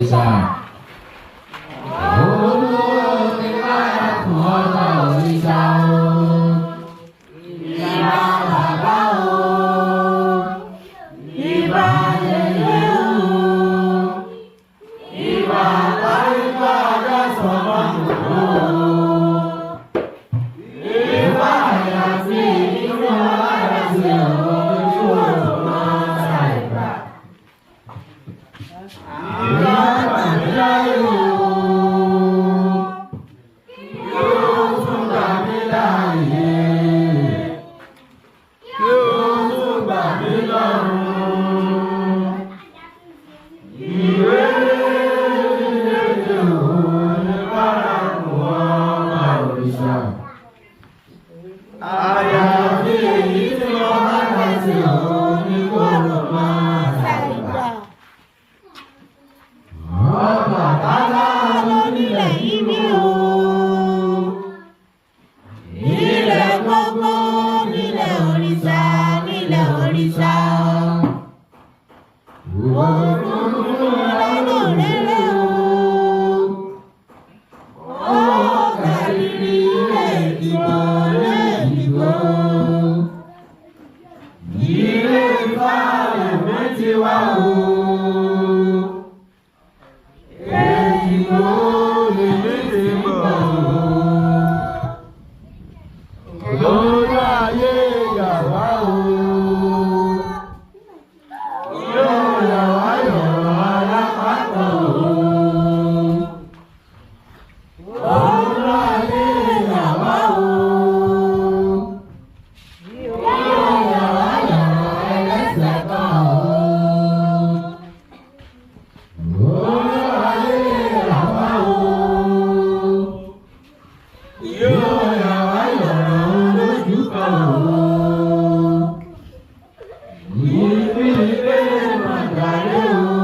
Òrìṣà. Olúwo ní bárakùn ọba òrìṣà o. Ìbà bàbá o. Ìbà yèyé o. Ìbà àríkà àdásọ̀mọ́ o. Ìbà àyàfi ìlú aláàbí o. Ojú ọ̀run máa ṣàìgbà. Ìbà tàbí o. Yóò tún gbà mí láàyè. Yóò tún gbà mí lọ́rùn. Ìwé ìlédè òní bárakùn ọmọ òrìṣà. Àyàfi èyí tí wọ́n bá dá sí òní kó lọ máa ṣàìgbà. Ọbàtálá ló nílẹ̀ yìí o. Ilẹ̀ gbogbo nílẹ̀ òrìṣà, nílẹ̀ òrìṣà. Òkùnkùn Lọ́lọ́rẹ́rẹ́ o. Ó kàrírí lẹ́ẹ̀dìgbò lẹ́ẹ̀dìgbò. Ilé Ifá lèmi ti wá o. Èjìgbò lèmi ti bọ̀ o. Lórí ayé yàrá o. Yóò yàrá yọ̀rọ̀ alápapọ̀ o. Lórí ayé yàrá o. Yóò yàrá yọ̀rọ̀ ẹlẹ́sẹ̀ kan o. Lórí ayé yàrá o. Yóò yàrá yọ̀rọ̀ olójú kan o. Ibi ilé màgàrẹ́ o.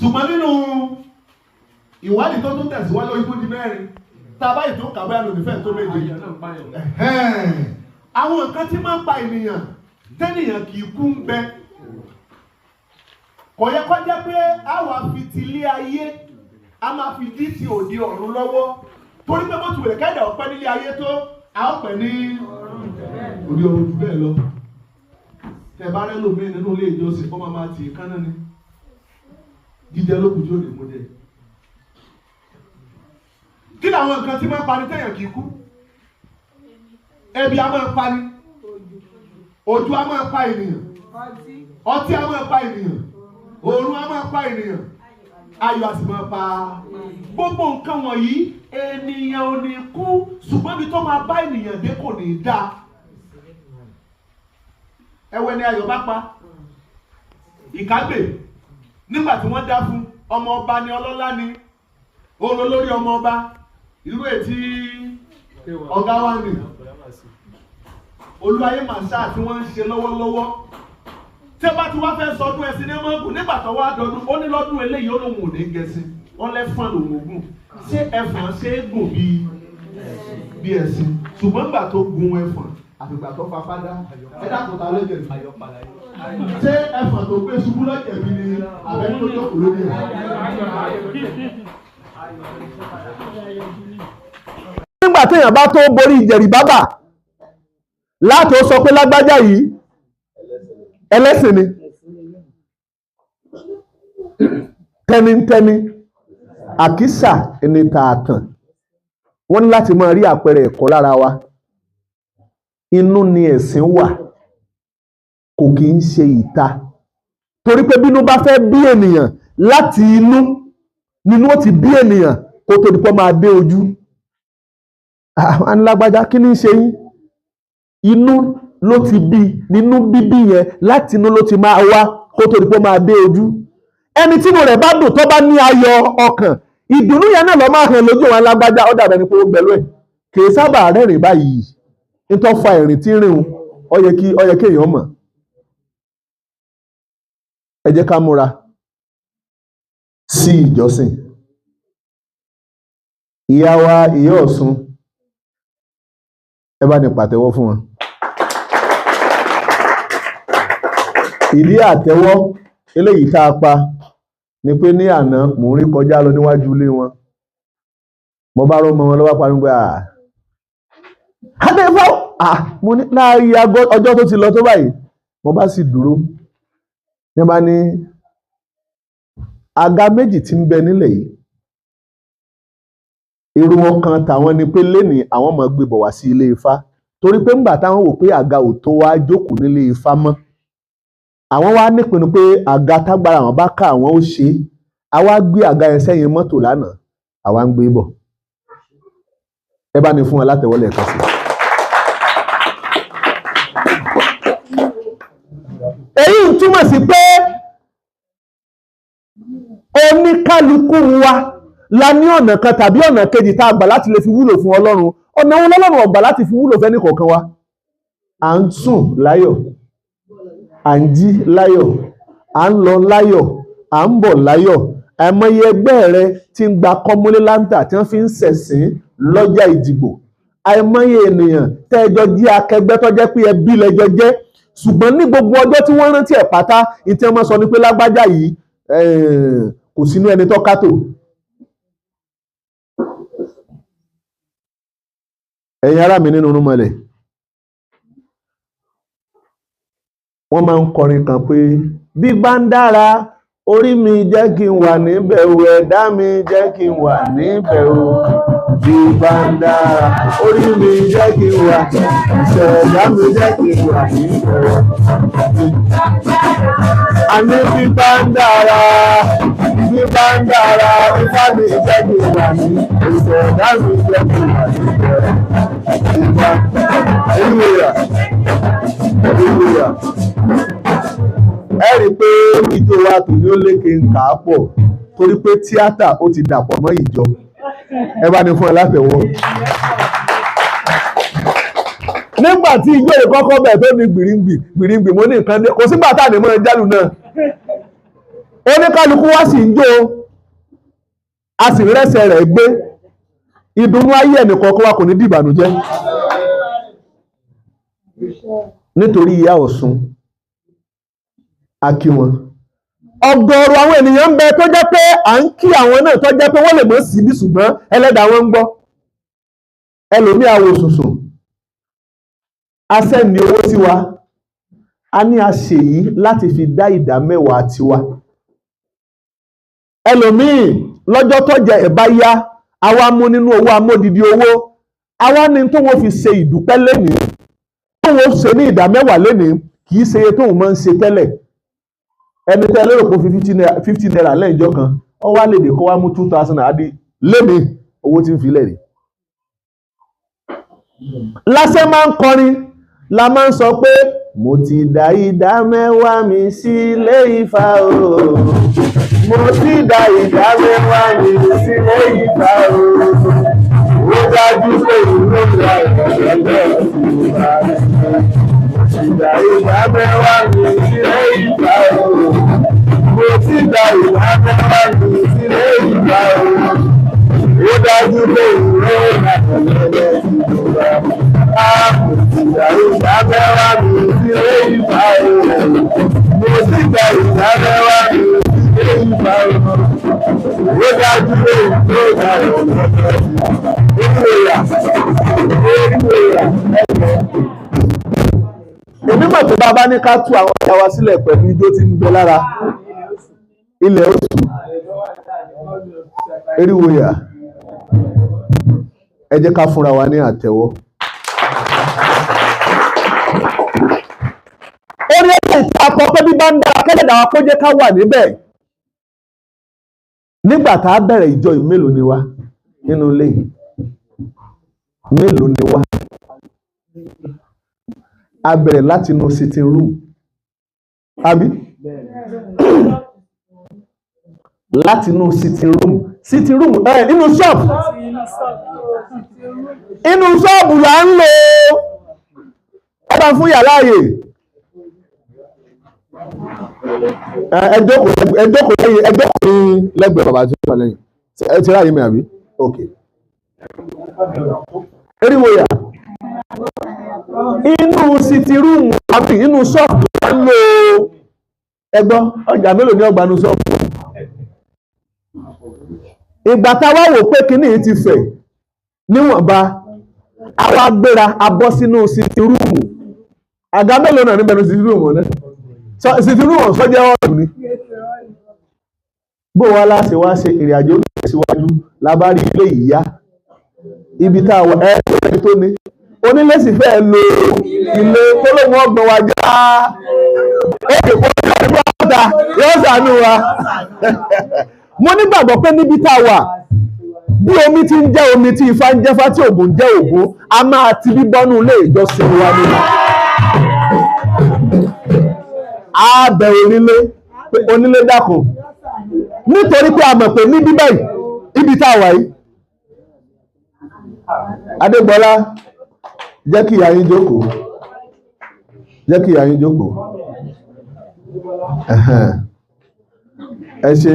Ṣùgbọ́n nínú ìwádìí tó tún tẹ̀síwájú orí fún di mẹ́rin, tá a bá ìtún kàwé àná onífẹ́ tó méje. Àwọn nǹkan tí máa ń pa ènìyàn tẹ́nìyàn kì í kú ń bẹ. Kò yẹ kó jẹ́ pé a wà fi ti ilé ayé, a máa fi dí ti òde ọ̀run lọ́wọ́. Torí pé bó ti wùlẹ̀ kẹ́dà ọ̀pẹ́ nílé ayé tó, a ó pẹ́ ní òde ọ̀run jù bẹ́ẹ̀ lọ. Tẹ bá rẹ́ lómi nínú ilé ìjọsìn, ó máa máa tì í kánná ni. Jíjẹ lókun tí ó lè mú jẹ. Kí làwọn nǹkan tí máa ń pani tẹ̀yàn kì í kú? Ebi a máa pani, òjò a máa pa ènìyàn, ọtí a máa pa ènìyàn, òórùn a máa pa ènìyàn, ayọ̀ a sì máa pa. Gbogbo nǹkan wọ̀nyí ènìyàn ò ní kú, ṣùgbọ́n ibi tó máa bá ènìyàn dé kò ní dáa. Ẹwẹ́ ni ayọ̀ bá pa. Ìkágbè nígbà tí wọ́n dá fún ọmọ ọba ni ọlọ́lá ni òun lórí ọmọ ọba irú ètí ọ̀gá wa ni Olúwayé màṣá tí wọ́n ń ṣe lọ́wọ́lọ́wọ́. Tí ẹ bá ti wá fẹ́ sọdún ẹṣin ní mọ́gùn nígbà tó wá dọdún ó ní lọ́dún eléyìí ó lóun ò ní gẹṣin wọ́n lẹ́fọ̀n lòun ògùn ṣé ẹfọ̀n ṣé é gùn bí ẹṣin ṣùgbọ́n nígbà tó gun ẹfọ̀n àfìgbà tó fa fádá ẹ dákun ta ló jẹ̀bi ṣé ẹfọ̀n tó gbé ṣubú lọ́jẹ̀bi ni àbẹ́ni tó jókòó lórí ẹ̀. Nígbà téèyàn bá tó borí ìjẹ̀rì bábà látò sọ pé lágbájá yìí ẹlẹ́sìn ni tẹnitẹni àkísà ẹni tààtàn. Wọ́n ní láti máa rí àpẹẹrẹ ẹ̀kọ́ lára wa. Inú ni ẹ̀sìn wà, kò kì í ṣe ìta. Torí pé bínú bá fẹ́ bí ènìyàn láti inú nínú ó ti bí ènìyàn kó tó di pé máa dé ojú. Àwọn alágbájá kí ní ṣe yín? Inú ló ti bí, nínú bíbí yẹn láti inú ló ti máa wá kó tó di pé máa dé ojú. Ẹni tínú rẹ̀ bá dùn tó bá ní ayọ̀ ọkàn, ìdùnnú yẹn náà lọ máa hàn lójú àwọn alágbájá, ó dàbẹ̀ ni pé ó gbẹ̀lú ẹ̀. Kì í sábà rẹ́rìn báyìí. Nítorí fa ìrìn tí ń rìn ó yẹ kí èèyàn mọ̀. Ẹ jẹ́ ká múra sí ìjọsìn. Ìyá wa ìyá Ọ̀ṣun, ẹ bá ní pàtẹ́wọ́ fún wọn. Ìdí àtẹ́wọ́ eléyìí tá a pa ni pé ní àná mò ń rí kọjá lọ níwájú ilé wọn. Mo bá rọ́mọ wọn lọ́wọ́ parí pé àdéfọ́ mo ní láàárín ọjọ́ tó ti lọ tó báyìí. Mo bá sì dúró. Ní bá ní àga méjì tí ń bẹ nílẹ̀ yìí. Èrò ọkàn tàwọn ni pé lénìí àwọn máa gbé bọ̀ wá sí ilé Ifá. Torí pé ńgbà táwọn wò pé àga ò tó wá jókòó nílé Ifá mọ́. Àwọn wá nípinnu pé àga tágbára àwọn bá ká àwọn ó ṣe é. A wá gbé àga yẹn sẹ́yìn mọ́tò lánàá, àwa ń gbé bọ̀. Ẹ bá ní fún wọn látẹ̀wọ́ lẹ́ẹ̀kan sí. Èyí ń túmọ̀ sí pé oníkálukú wa la ní ọ̀nà kan tàbí ọ̀nà kejì tá a gbà láti lè fi wúlò fún Ọlọ́run. Ọ̀nà wo lọ́lọ́run ọ̀gbà láti fi wúlò fẹ́ni kọ̀ọ̀kan wa? À ń sùn láyọ̀, à ń jí láyọ̀, à ń lọ láyọ̀, à ń bọ̀ láyọ̀. Àìmọye ẹgbẹ́ rẹ tí ń gba kọ́múlé láńtà tí wọ́n fi ń ṣẹ̀sín lọ́jà Ìdìgbò. Àìmọye ènìyàn tẹ́ẹjọ jí akẹgbẹ́ tó jẹ́ pé ẹbí lẹjọ jẹ́. Ṣùgbọ́n ní gbogbo ọjọ́ tí wọ́n rántí ẹ̀ pátá, ìtí wọ́n sọ ni pé lágbájá yìí kò sínú ẹni tó kátó. Ẹ̀yin ará mi nínú rúmọlẹ̀, wọ́n máa ń kọrin kan pé bí bá ń dára orí mi jẹ́ kí n wà níbẹ̀ o, ẹ̀dá mi jẹ́ kí n wà níbẹ̀ o. Bí bá ń dára orí mi jẹ́ kí n wà, ẹ̀dá mi jẹ́ kí n wà níbẹ̀ o. Àní bí bá ń dára, bí bá ń dára, ifá mi jẹ́ kí n wà ní, ẹ̀dá mi jẹ́ kí n wà níbẹ̀ o. Hallelujah. Hallelujah. Ẹ rí i pé ijó wa tòní ó lékè ń kà á pọ̀ torí pé tíátà ó ti dàpọ̀ mọ́ ìjọ. Ẹ bá ní fún ẹ látẹ̀wọ́. Nígbà tí ijó yìí kọ́kọ́ bẹ̀ tó ní gbìrìngbì gbìrìngbì mo ní nǹkan dé, kò sígbà tá à ní mọ́ ẹ jálù náà. Oníkálukú wá sì ń jó, a sì rẹ́sẹ̀ rẹ̀ gbé. Ìdùnnú ayé ẹnìkọ̀ọ̀kan wa kò ní dìbànújẹ́ nítorí ìyá Ọ̀ṣun. A kí wọn. Ọ̀gọ̀ọ̀rọ̀ àwọn ènìyàn ń bẹ tó jẹ́ pé à ń kí àwọn náà, tó jẹ́ pé wọ́n lè mọ̀ síbí, ṣùgbọ́n ẹlẹ́dàá wọn ń gbọ́. Ẹlòmíì àwò sùnsùn, a sẹ́ni owó sí wa, a ní a ṣe yìí láti fi dá ìdá mẹ́wàá tiwa. Ẹlòmíì lọ́jọ́ tó jẹ ẹ̀bá yá, àwa mú nínú owó amódidi owó, àwa ní tó wọ́n fi ṣe ìdúpẹ́ lénìí, tó wọ́n ṣe ní ìdá mẹ́wàá lénìí, kì í ṣe iye tóun máa ń ṣe tẹ́lẹ̀. Ẹni tẹ́ lérò pé ₦50 lẹ́yìnjọ́ kan, ó wá lè dé kó wá mú 2,000 àdí lénìí, owó tí ń fi lẹ̀ rí. Lásẹ̀ máa ń kọrin, la máa ń sọ pé mo ti dá ìdá mẹ́wàá mi sílé Ifá o, mo ti dá ìdá mẹ́wàá mi sílé Ifá o, ó dájú pé ìlú ìlà ìgbàgbọ́ ti wà. Mo ti dá ìdá mẹ́wàá mi sílé Ifá o, mo ti dá ìdá mẹ́wàá mi sílé Ifá o, ó dájú pé ìlú ìlà ìgbàgbọ́ ti wà. Mo ti dá ìdá mẹ́wàá mi sílé Ifá o, mo ti dá ìdá mẹ́wàá mi sílé Ifá o, ó dájú pé ìlú ìlà ìgbàgbọ́ ti wà. Èmi mọ̀ tó bá bá ní ká tú àwọn ìyá wa sílẹ̀ pẹ̀lú ijó tí ń bẹ lára ilẹ̀ oṣù eriwoya. Ẹ jẹ́ ká fúnra wa ní àtẹ́wọ́. Orí ẹ̀sìn tí a kọ pé bí bá ń dára kẹ́lẹ́dà wa kó jẹ́ ká wà níbẹ̀. Nígbà tá a bẹ̀rẹ̀ ìjọ yìí, mélòó ni wá nínú ilé yìí? Mélòó ni wá? A bẹ̀rẹ̀ láti inú sitting room, àbí? Láti inú sitting room, sitting room ẹ̀ inú ṣọ́ọ̀bù, inú ṣọ́ọ̀bù là ń lò ó. Ẹ bá fún yàrá ààyè. Ẹ jókòó, ẹ jókòó lẹ́yìn, ẹ jókòó ní lẹ́gbẹ̀ẹ́ bàbá tí ó wà lẹ́yìn. Ẹ ti ráàyè mi àbí? Ok. Eriwoya, inú sitiruumu àbí inú ṣọ́ọ̀bù là ń lò ó. Ẹ gbọ́, ọjà mélòó ní ọgbà inú ṣọ́ọ̀bù? Ìgbà tá a wá wò pé kinní yìí ti fẹ̀ níwọ̀nba, a wá gbéra, a bọ́ sínú sitiruumu. Àga mélòó náà níbẹ̀ ní sitiruumu náà? Sitiruumu sọ́jẹ́ ọ̀rùn ni. Bó wá láti wá ṣe ìrìn àjò síwájú lábárí ilé ìyá ibi tá a wà ẹ ẹni tó ní onílé sì fẹ́ lo ilé tó lóun ọgbọ̀n wa já ókè kó ní ọ̀tá yóò ṣàánú wa. Mo nígbàgbọ́ pé níbi tá a wà, bí omi ti ń jẹ́ omi, tí Ifá ń jẹ́fá, tí Ògún ń jẹ́ Ògún, a máa ti bí bọ́nú ilé ìjọsìn wa ni. A bẹ̀ onílé pé onílé dákun, nítorí pé a mọ̀ pé níbí báyìí ibi tá a wà yìí. Adégbọlá, jẹ́ kí ìyá yín jókòó, jẹ́ kí ìyá yín jókòó. Ẹ ṣe,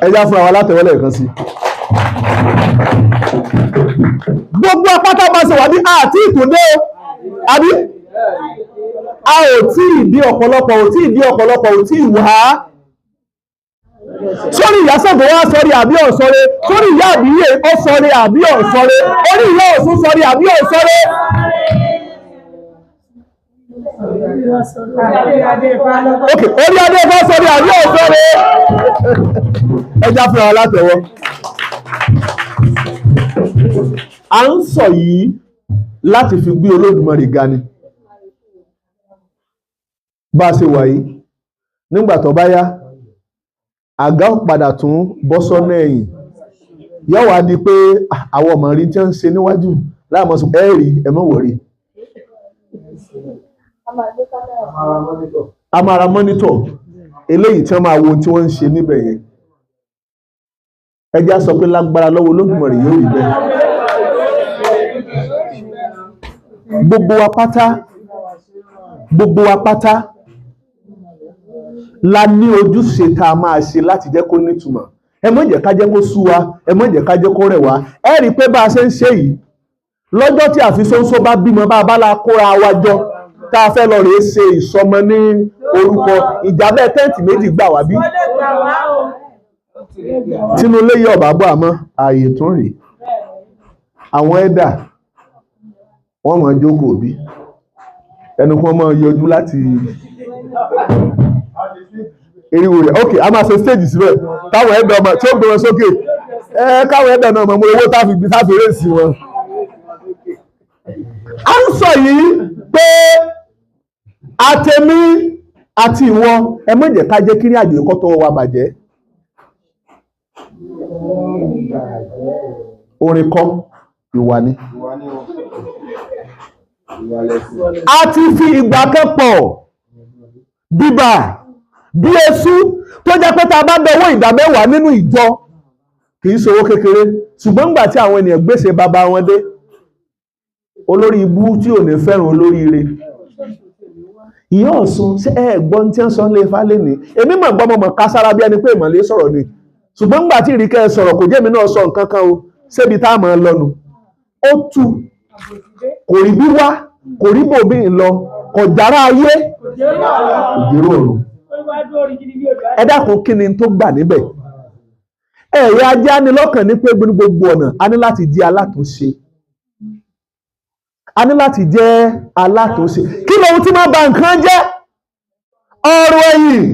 ẹ já fún àwọn alátẹ̀wọ́lẹ̀ kan sí. Gbogbo apáta bá ṣe wà ní àti ìtòdó àbí a ò tí ì bí ọ̀pọ̀lọpọ̀, ò tí ì bí ọ̀pọ̀lọpọ̀, ò tí ì wá sórí. Ìyá Ṣàngó wá sọrí àbí ọ̀sọ́rẹ́? Sórí ìyá àbíyè ọ̀sọ́rẹ́ àbí ọ̀sọ́rẹ́? Orí ìyá Ọ̀ṣun sọrí àbí ọ̀sọ́rẹ́? Ok, orí adé bá sọrí àbí ọ̀sọ́rẹ́? Ẹja fúnra wa látẹ̀wọ́. À ń sọ yìí láti fi gbé Olódùmarè ga ni. Bá a ṣe wà yìí, nígbà tó bá yá, àga ó padà tún bọ́ sọ́nà ẹ̀yìn, yóò wá di pé àwọn ọmọ rí tí wọ́n ń ṣe níwájú láàmú sọ ẹ rí, ẹ mọ̀ wọ̀rí. A máa ra mọ́nítọ̀ eléyìí tí wọ́n máa wo tí wọ́n ń ṣe níbẹ̀ yẹn. Ẹ já sọ pé lágbára lọ́wọ́ Olódùmarè yóò rí bẹ́ẹ̀. Gbogbo wa pátá, gbogbo wa pátá, La ní ojúṣe tá a máa ṣe láti jẹ́ kó nítumọ̀. Ẹ má jẹ́ ká jẹ́ kó sú wa, ẹ má jẹ́ ká jẹ́ kó rẹ̀ wá. Ẹ rí i pé bá a ṣe ń ṣe yìí, lọ́jọ́ tí àfisóńsó bá bímọ, bá a bá la kóra wa jọ tá a fẹ́ lọ rèé ṣe ìsọmọ ní orúkọ, ìjà bẹ́ẹ̀ tẹ́ǹtì méjì gbà wá bí. Tínú ilé yìí ọ̀bà bọ̀, àmọ́ ààyè tún rèé. Àwọn ẹ̀dà wọ́n máa jókòó bí ẹnu kí wọ́n máa yọjú láti eriwo rẹ̀. Ok, a máa ṣe stage síbẹ̀ táwọn ẹ̀dà ọmọ tí ó gbé wọn sókè, ẹ káwọn ẹ̀dà náà mọ̀ mọ́ owó tá fi tá fi rè sí wọn. A ń sọ yìí pé àtẹ̀mí àti ìwọ, ẹ má jẹ́ ká jẹ́ kí ní àjò ìkọ́ tọwọ́ wa bàjẹ́. Orin kọ́, ìwà ni. A ti fi ìgbà kan pọ̀ bíbà bí esú tó jẹ́ pé tá a bá dọwọ́ ìdá mẹ́wàá nínú ìjọ kì í ṣòwò kékeré, ṣùgbọ́n nígbà tí àwọn ènìyàn gbèsè bàbá wọn dé, olórí ibú tí ò ní fẹ́ràn olóríire. Ìyá Ọ̀ṣun, ṣé ẹ gbọ́n tí ń sọ lé Ifá lé ní? Èmi mọ̀ gbọ́mọ mọ̀ ká sára bí ẹni pé ìmọ̀lẹ́ sọ̀rọ̀ ni, ṣùgbọ́n nígbà tí ìrìkẹ́ sọ̀rọ̀ kò jẹ́ mi náà sọ nǹkan kan o, ṣébi tá a mọ̀ ọ́ lọ́nu. Ó tu kò rí bí wá, kò rí bòmí lọ, kò jára ayé, òjèrò ọ̀run. Ẹ dákun, kí ni tó gbà níbẹ̀? Ẹ̀yà ajé á ní lọ́kàn ní pé gbogbo ọ̀nà a ní láti jẹ́ alátúnṣe, a ní láti jẹ́ alátúnṣe. Kí lóhun tí máa ba nǹkan jẹ́? Ọ̀rọ̀ ẹ̀yìn.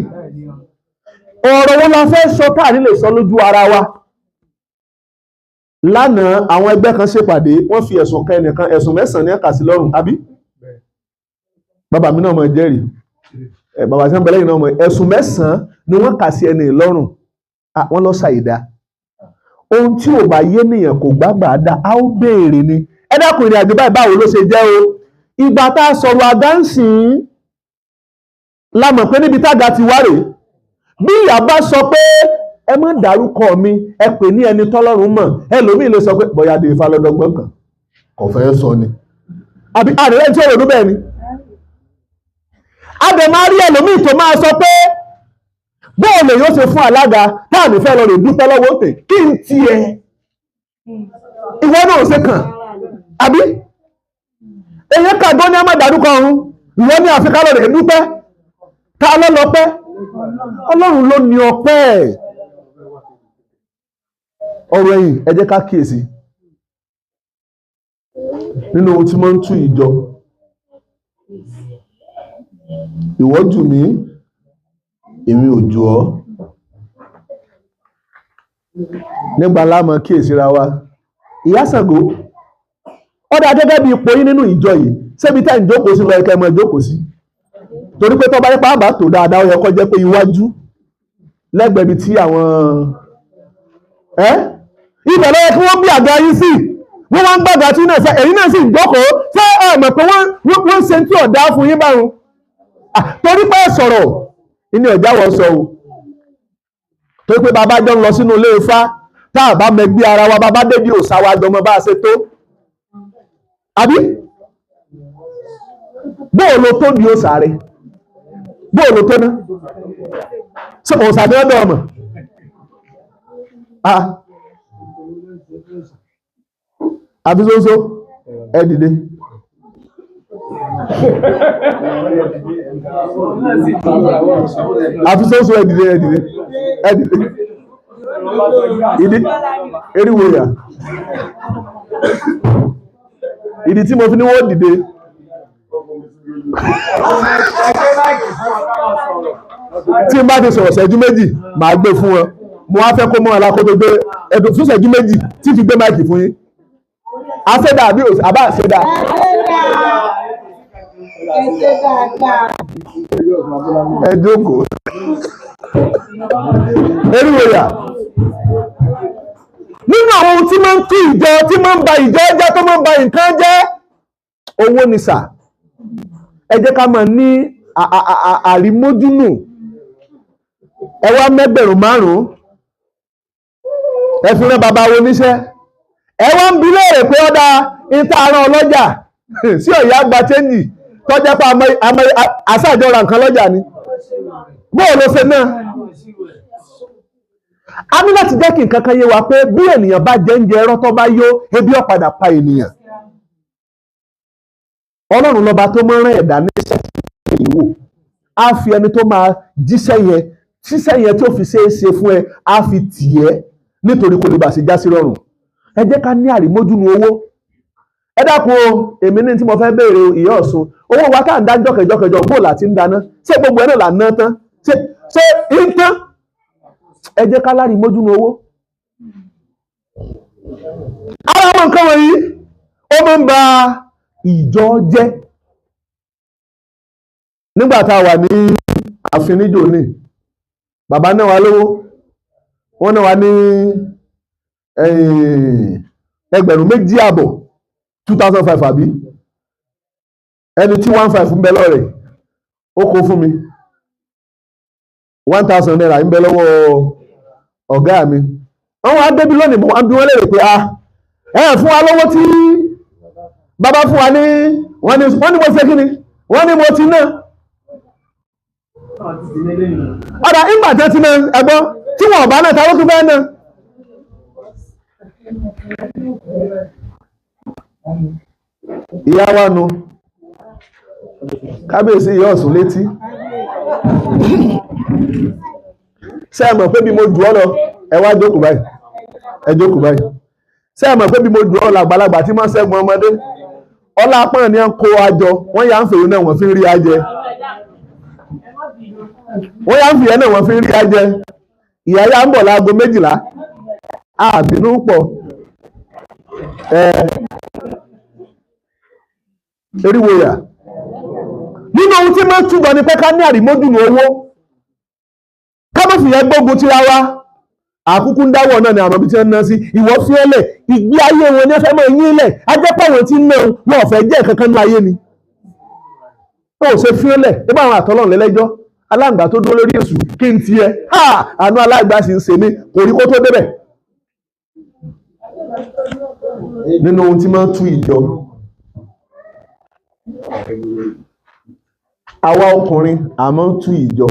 Ọ̀rọ̀ wo la fẹ́ sọ táà ní lè sọ lójú ara wa? Lánàá àwọn ẹgbẹ́ kan ṣèpàdé, wọ́n fi ẹ̀sùn kan ẹnìkan, ẹ̀sùn 9 ní ẹ̀ka sí lọ́rùn, àbí? Bàbá mi náà mọ̀ jẹ́rìí, bàbá tí wọ́n bẹ lẹ́yìn náà mọ̀. Ẹ̀sùn 9 ni wọ́n kà sí ẹni lọ́rùn. Wọ́n lọ ṣàìdá. Ohun tí ò bá yé nìyẹn kò gbàgbà dá, a ó béèrè ni. Ẹ dákun, ìrìn àjò báyìí báwo ló ṣe jẹ́ o? Ìgbà tá a sọ̀rọ̀ àga ń sìn la mọ̀ pé níbi tága ti wá rèé. Bí ìyá bá sọ pé ẹ má dárúkọ mi, ẹ pè ní ẹni tọ́lọ́run mọ̀, ẹlòmíì lè sọ pé bóyá dé Ifá lọ́dọ́gbọ́n kan kò fẹ́ sọ ni, àbí àrẹ̀lẹ́ tí ó ròdú bẹ́ẹ̀ ni. A dẹ̀ máa rí ẹlòmíì tó máa sọ pé bóò lè yóò ṣe fún alága táà ní fẹ́ lọ rè dúpẹ́ lọ́wọ́ òtè, kí n tiẹ̀ ìwọ náà ṣe kàn, àbí èyí kàgbọ́n ní a má dárúkọ ọ̀run, ìwọ ní àfikà lọ rè dúpẹ́. Ta ló lọ́pẹ́? Ọlọ́run ló ní ọpẹ́. Ọ̀rọ̀ ẹ̀yìn, ẹ jẹ́ ká kíyèsí nínú ohun tí máa ń tú ìjọ. Ìwọ jù mí, èmi ò jù ọ́. Nígbà láàmọ́ kíyèsíra wa. Ìyá Ṣàngó, ó dá gẹ́gẹ́ bí ipò yín nínú ìjọ yìí, ṣébi tẹ́ ń jókòó sí lọ ẹ̀kẹ́ mọ́ jókòó sí? Torí pé tó bá nípa àbá tó dáadáa, ó yẹ kó jẹ́ pé iwájú lẹ́gbẹ̀ẹ́ ibi tí àwọn ibẹ̀ ló yẹ kí wọ́n gbé àga yín sí. Wọ́n wá ń gbàgbà tí náà sẹ́, èyí náà sì ń jókòó. Ṣé ẹ mọ̀ pé wọ́n ń ṣe tí ọ̀dá fún yín báwọn? Torí pé sọ̀rọ̀ ní ọ̀já wọ́n sọ o. Torí pé bàbá jọ ń lọ sínú ilé Ifá, tá a bá mẹgbẹ́ ara wa, bàbá débi òòṣà wa jọmọ bá a ṣe tó. Àbí? Bóò lo tó di òòṣà rẹ̀? Bóò lo tó ná? Ṣé òòṣà ni ọ̀dọ̀ ọmọ? Àbí sóńsó? Ẹ dìde. Àfi sóńsó, ẹ dìde, ẹ dìde, ẹ dìde. Ìdí eriwo yà. Ìdí tí mo fi ní wọ́n dìde. Tí n bá ti sọ̀rọ̀ ṣẹ́jú méjì, màá gbé fún wọn. Mo wá fẹ́ kó mọ́ alákòótó gbé ẹ̀dùn fún ṣẹ́jú méjì tí fi gbé máìkì fún yín. Àṣẹdá àbí àbá àṣẹdá? Ẹ jókòó. Eriwo yà. Nínú àwọn ohun tí máa ń tú ìjọ, tí máa ń ba ìjọ jẹ́, tó máa ń ba nǹkan jẹ́, owó ni sà. Ẹ jẹ́ ká máa ní àrímójúnù. Ẹ wá mẹ́gbẹ̀rún 5, ẹ fi rán bàbá wo níṣẹ́. Ẹ wá ń bi léèrè pé ọ̀dà ìta àrán ọlọ́jà sí ọ̀yà gba chẹ́ǹjì tó jẹ́ pé àṣàjọ ra nǹkan lọ́jà ni. Bóò ló ṣe náà? A ní láti jẹ́ kí nǹkan kan yé wa pé bí ènìyàn bá jẹ oúnjẹ ẹ̀rọ tó bá yó, ebi ó padà pa ènìyàn. Ọlọ́run lọ́ba tó máa ń rán ẹ̀dá níṣẹ́ tí èyí wò. Á fi ẹni tó máa jíṣẹ́ yẹn, ṣíṣẹ́ yẹn tí ó fi ṣeé ṣe fún ẹ, á fi tì ẹ́ nítorí kò lè bá ṣe já sí rọrùn. Ẹ jẹ́ ká ní àrímójúnu owó. Ẹ dákun o, èmi ní tí mo fẹ́ béèrè o, ìyá Ọ̀ṣun. Owó wa tá à ń dá jọ́kẹ̀jọ́kẹ̀jọ bó là ti ń dáná. Ṣé gbogbo ẹ̀ náà là ń ná tán? Ṣé ń tán? Ẹ jẹ́ ká lárí mójúnu owó. Ara àwọn nǹkan wọ̀nyí, ó máa ń ba ìjọ jẹ́. Nígbà tá a wà ní ààfin níjò ní, bàbá náà wá lówó, wọ́n náà wá ní 2,500, 2005 àbí? Ẹni tí 1,500 ń bẹ lọ́rẹ̀, ó kó fún mi. 1,000 naira ń bẹ lọ́wọ́ ọ̀gá mi. Wọ́n wá débí lónìí, mo wá ń bi wọ́n léèrè pé ẹ fún wa lówó tí bàbá fún wa ní, wọ́n ní mo ṣe kí ni? Wọ́n ní mo ti ná. Ọ̀dà ìgbà tí wọ́n ti ná ẹgbọ́n tí wọ́n bá náà ta ló tún fẹ́ ná. Ìyá wa nu kábíyèsí ìyá Ọ̀ṣun létí. Ṣé ẹ mọ̀ pé bí mo jù ọ́ lọ, ẹ wá jókòó báyìí, ẹ jókòó báyìí. Ṣé ẹ mọ̀ pé bí mo jù ọ́ lọ, àgbàlagbà tí máa ń ṣẹ́gun ọmọdé, ọlá apọ́n ni ń kó àjọ, wọ́n yà ń fèrè náà wọ́n fi ń rí ajẹ. Wọ́n yà ń fìyẹ́ náà wọ́n fi ń rí ajẹ. Ìyá yà ń bọ̀ láago 12, àbínú pọ̀. Eriwo yà. Nínú ohun tí máa ń túbọ̀ ni pé ká ní àrímójúnu owó. Ká má fìyẹ́ gbógun tira wa. Àkúkú ń dáwọ̀ náà ni àwọn ibi tí wọ́n ń ná sí. Ìwọ fi ẹ́ lẹ̀, ìgbé ayé wọn ni wọ́n fẹ́ máa yín lẹ̀. Ajẹ́pọ̀ wọn ti ń ná wọn ò fẹ́ jẹ́ kankan ní ayé ni. Ó ṣe fi ẹ́ lẹ̀, nígbà àwọn àtọ́lọ́run lẹ́lẹ́jọ́. Aláǹgbá tó dúró lórí èṣù kí n tiẹ̀. Ha! Àánú aláǹgbá sì ń ṣe mí, kò rí kó tó débẹ̀. Nínú ohun tí máa ń tú ìjọ. Àwa ọkùnrin a máa ń tú ìjọ.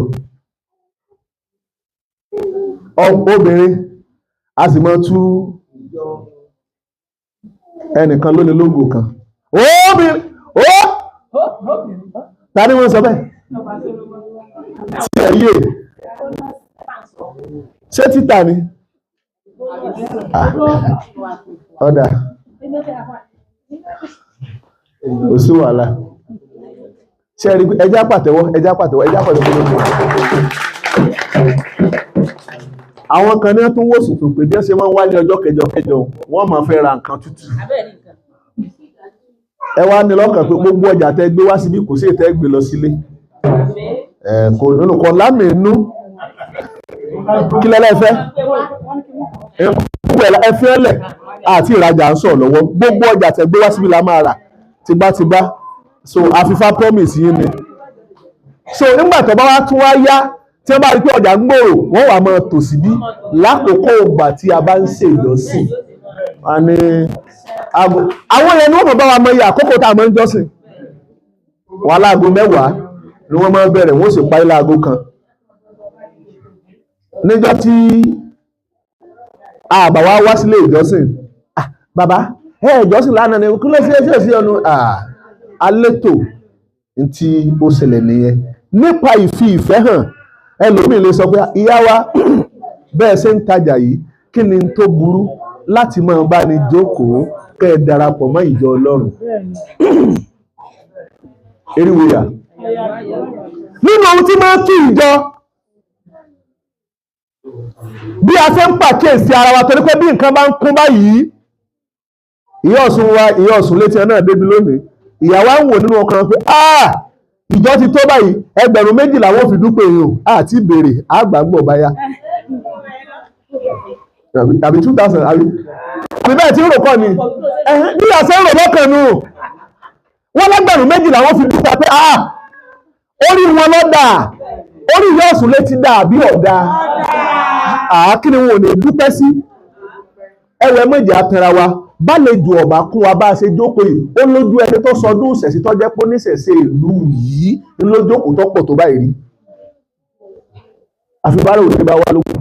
Obìnrin a sì máa tú ẹnìkan ló ní lógo kan. Obìnrin ó ta ni wọ́n sọ bẹ́ẹ̀? Tí ẹ yé ṣé títà ni? Ọ̀dà kò sí wàhálà. Ṣé ẹ rí pé ẹjá pàtẹ́wọ́, ẹjá pàtẹ́wọ́, ẹjá pàtẹ́wọ́ lójú. Àwọn kan ní wọ́n tún wòsùn tó pé bí wọ́n ṣe máa ń wálé ọjọ́ kẹjọ kẹjọ, wọ́n máa fẹ́ ra nǹkan tútù. Ẹ wá ní lọ́kàn pé gbogbo ọjà tẹ́ gbé wá síbí kò sí èyí tẹ́ gbé lọ sílé. Kò nínú kan lámì inú. Kí lẹ́lẹ́ fẹ́? Ẹ fi ẹ́lẹ̀ àti ìrajà ń sọ̀ lọ́wọ́. Gbogbo ọjà tẹ́ gbé wá síbí la máa rà tibátibá. So àfifá promise yín ni. So nígbà tó bá wá tún wá yá, tí wọ́n bá rí pé ọjà ń gbòòrò, wọ́n wà máa tò síbí lákòókò ìgbà tí a bá ń ṣe ìjọsìn. Wọ́n ní aago. Àwọn yẹn ni wọ́n mọ̀ bá wa mọ iye àkókò tá a máa ń jọ́sìn. Wọ́n láago 10 ni wọ́n máa ń bẹ̀rẹ̀, wọ́n sì parí láago 1. Níjọ́ tí àbá wa wá sílé ìjọsìn, bàbá ẹ ìjọsìn lánàá ni kí ló ṣe é sí ọ̀nà alétò tí ó ṣẹlẹ̀ nìyẹn. Nípa ìfi ìfẹ́ hàn, ẹlòmíì lè sọ pé ìyá wa bẹ́ẹ̀ ṣe ń tajà yìí, kí ni tó burú láti máa bá ní jókòó kẹ́ ẹ darapọ̀ mọ́ ìjọ Ọlọ́run. Eriwo yà. Nínú ohun tí máa ń tú ìjọ, bí a ṣe ń pàkíyèsí ara wa torí pé bí nǹkan bá ń kún báyìí, ìyá Ọ̀ṣun wa, ìyá Ọ̀ṣun létí ẹ náà débi lónìí, ìyá wa ń wò nínú ọkàn pé ìjọ ti tó báyìí, 2,000 wọ́n fi dúpẹ́ yìí o, àti ìbéèrè àgbàgbọ̀ báyà. Àbí 2,000 àbí bẹ́ẹ̀ tí ń rò kọ́ ni. Bí a ṣe ń rò lọ́kàn nù. Wọ́n lẹ́gbẹ̀rún 2 wọ́n fi dúpẹ́ pé orí wọn lọ́dà, orí ìyá Ọ̀ṣun létí dà bí ọ̀dà. Kí ni wọn ò ní dúpẹ́ sí? Ẹwẹ́ méjì atara wa, bálejò ọ̀bà kún wa bá a ṣe jókòó yìí, ó lójú ẹni tó sọdún ìṣẹ̀ṣe tó jẹ́ pé oníṣẹ̀ṣe ìlú yìí lójókòó tó pọ̀ tó báyìí rí. Àfibárò òde bá wá lókun.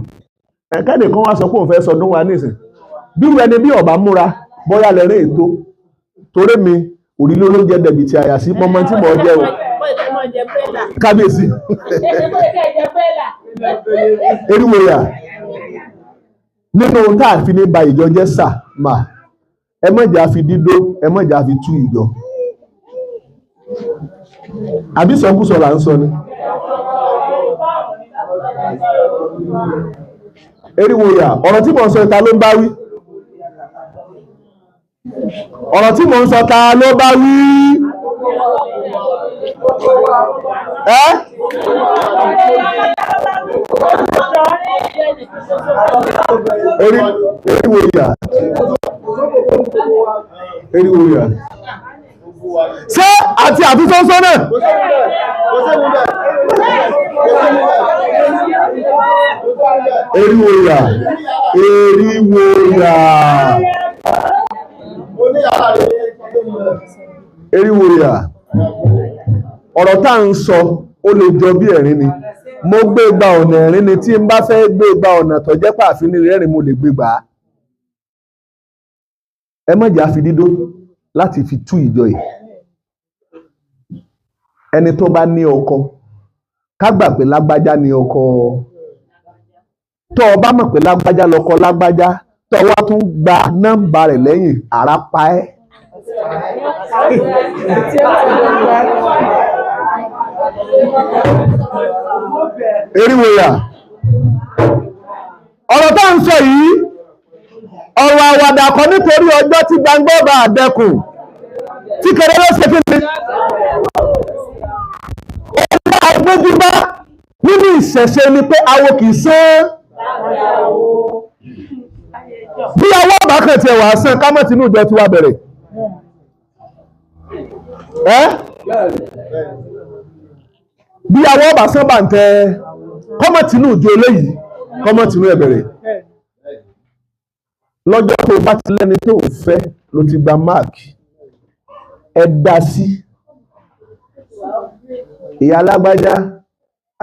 Ẹ̀kẹ́ni kan wá sọ pé òun fẹ́ sọdún wa nísìn. Bí irú ẹni bí ọ̀bá múra, bóyá lẹ́rìn ètò. Torí mi, òrìlé olóúnjẹ dẹ̀bì tí àyà sí mọ́mọ́ tí mò ń jẹ́ o. Kábíyèsí. Eriwo yà. Nínú ohun tá a fi ní ba ìjọ jẹ́ sà mà, ẹ má jẹ́ a fi dídó, ẹ má jẹ́ a fi tú ìjọ. Àbí sọkúsọ là ń sọ ni. Eriwo yà, ọ̀rọ̀ tí mò ń sọ ta ló ń bá wí? Ọ̀rọ̀ tí mò ń sọ ta ló bá wí? Ẹ́ eriwo yà. Eriwo yà. Ṣé àti àfisọ́sọ́ náà? Eriwo yà. Eriwo yà. Eriwo yà. Ọ̀rọ̀ tá à ń sọ ó lè jọ bí ẹ̀rín ni. Mo gbé gba ọ̀nà ẹ̀rín ni, tí n bá fẹ́ gbé gba ọ̀nà tó jẹ́ pàfin ní rẹ́rìn mo lè gbé gbà á. Ẹ má jẹ́ á fi dídó láti fi tú ìjọ yìí. Ẹni tó bá ní ọkọ, ká gbà pé lágbájá ni ọkọ. Tó o bá mọ̀ pé lágbájá lọkọ lágbájá, tó o wá tún gba nọ́mbà rẹ̀ lẹ́yìn, àrá pa ẹ́. Eriwo yà. Ọ̀rọ̀ tá à ń sọ yìí, ọ̀rọ̀ àwàdà kọ́, nítorí ọjọ́ tí gbangba bá dẹkùn tí kedere ṣe kí ni. Ọjọ́ agbójúbá nínú ìṣẹ̀ṣe ni pé awo kì í sán. Bí awọ́ bá kàn tiẹ̀ wà sán, ká mọ̀ tínú ìjọ tiwa bẹ̀rẹ̀. Ẹ́ bí awọ́ bá sán bá ń tẹ kọ́mọ̀ tínú ìjọ eléyìí, kọ́mọ̀ tínú ẹ̀ bẹ̀rẹ̀. Lọ́jọ́ tó bá ti lẹ́ni tó ń fẹ́ ló ti gba máàkì. Ẹ dá sí. Ìyá alágbájá,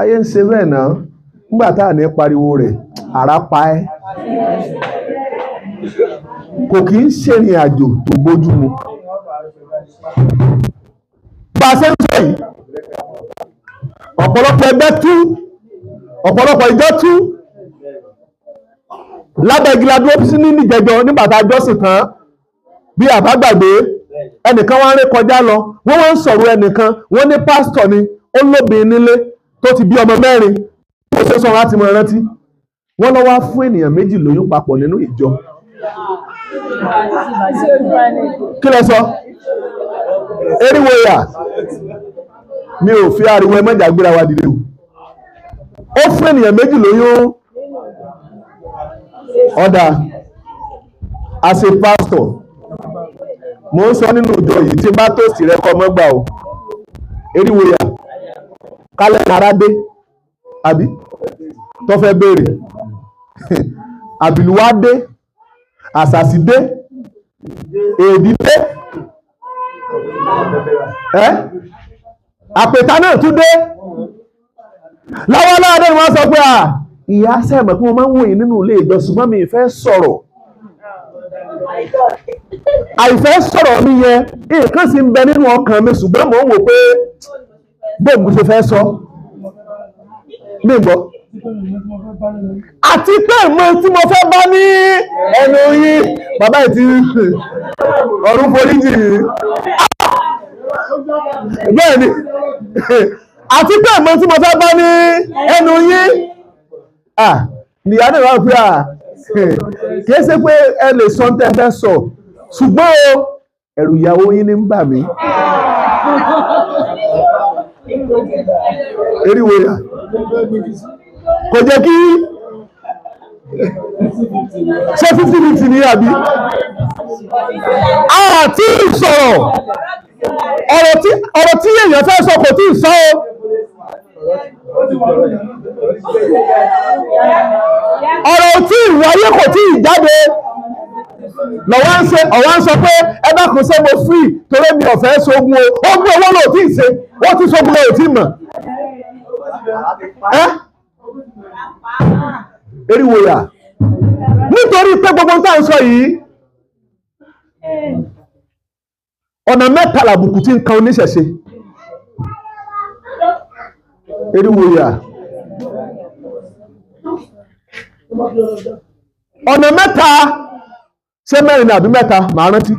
ayé ń ṣe bẹ́ẹ̀ náà, nígbà tá à ní pariwo rẹ̀, àrá pa ẹ́. Kò kì í ṣèrìn àjò tó bójú mu. Bá a ṣe ń sọ yìí, ọ̀pọ̀lọpọ̀ ẹgbẹ́ tú, ọ̀pọ̀lọpọ̀ ìjọ tú. Lábẹ́ igi la dúró sí ní ìjẹjọ nígbà tá a jọ́sìn tán, bí àbá gbàgbé, ẹnìkan wá ń ré kọjá lọ, wọ́n wá ń sọ̀rọ̀ ẹnìkan, wọ́n ní pásítọ̀ ni, ó lóbìnrin nílé tó ti bí ọmọ mẹ́rin, ó ṣe sọ̀rọ̀ láti mọ rántí. Wọ́n lọ wá fún ènìyàn méjì lóyún papọ̀ nínú ìjọ. Kí lẹ sọ? Eriwo yà. Mi ò fi ariwo ẹ mọ́jà gbéra wa dìde o. Ó fún ènìyàn méjì lóyún. Ọ̀dà, as a pastor, mo ń sọ nínú ìjọ yìí tí n bá tòsí rẹ kọ́ mọ́gbà o. Eriwo yà. Kálẹ̀ ara dé, àbí? Tó fẹ́ béèrè. Àbìlúwá dé, àsàsì dé, èdì dé. Ẹ́ àpèta náà tún dé. Láwọn aláàdé ni wọ́n sọ pé à ìyá sẹ́mọ̀ pé wọ́n máa ń wòye nínú ilé ìjọsìn, ṣùgbọ́n mi ìfẹ́ sọ̀rọ̀. Àìfẹ́ sọ̀rọ̀ mi yẹn, nǹkan sì ń bẹ nínú ọkàn mi, ṣùgbọ́n mò ń wò pé bóun ṣe fẹ́ sọ. Mi gbọ́. Àti pé mo tí mo fẹ́ bá ní ẹnu yín, bàbá yìí ti ọ̀run foríjì yìí. Bẹ́ẹ̀ ni, àti pé mo tí mo fẹ́ bá ní ẹnu yín. Nìyá náà wá pé à kìí ṣe pé ẹ lè sọ tẹ́ fẹ́ sọ, ṣùgbọ́n o ẹ̀rù ìyàwó yín ní ń bà mí. Eriwo yà. Kò jẹ́ kí ṣé 50-50 ní àbí? Àti ìsọ̀rọ̀ ọ̀rọ̀ tí èèyàn fẹ́ sọ kò tí ì sọ o. Ọ̀rọ̀ tí ìwáyé kò tí ì jáde. Lọ́wọ́ ń ṣe ọ̀wá ń sọ pé ẹ dákun ṣé mo free torí mi ò fẹ́ ṣogun o. Ogun owó ló tí ì ṣe, ó ti ṣogun ló tí ì mọ̀. Ẹ́ Eriwo yà. Nítorí pé gbogbo tá à ń sọ yìí, ọ̀nà mẹ́ta làbùkù tí ń kan oníṣẹ̀ṣe. Eriwo yà. Ọ̀nà mẹ́ta, ṣé mẹ́rin àbí mẹ́ta, màá rántí.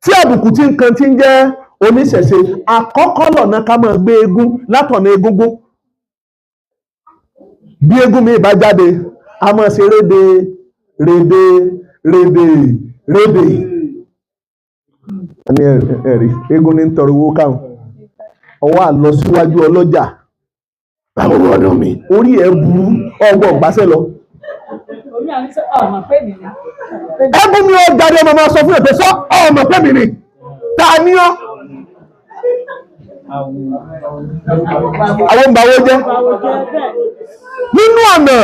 Tí àbùkù tí ń kan tí ń jẹ́ oníṣẹ̀ṣe, àkọ́kọ́ lọ̀nà ká máa gbé eégún látọ̀nà egúngún. Bí eégún mi bá jáde, a máa ṣe réde réde réde réde. Ní ẹ̀rí, eégún ní ń tọrọ owó káwọn. Ọwọ́ àlọ síwájú ọlọ́jà. Báwo ọdún mi? Orí ẹ̀ burú, ọgbọ̀n gbáṣẹ́ lọ. Ẹgún mi ó jáde, ọmọ máa sọ fún ẹ̀fẹ́ sọ ọmọ pẹ́ mi ni. Ta ni ọ́? Àwọn ń bawó jẹ́. Nínú ọ̀nà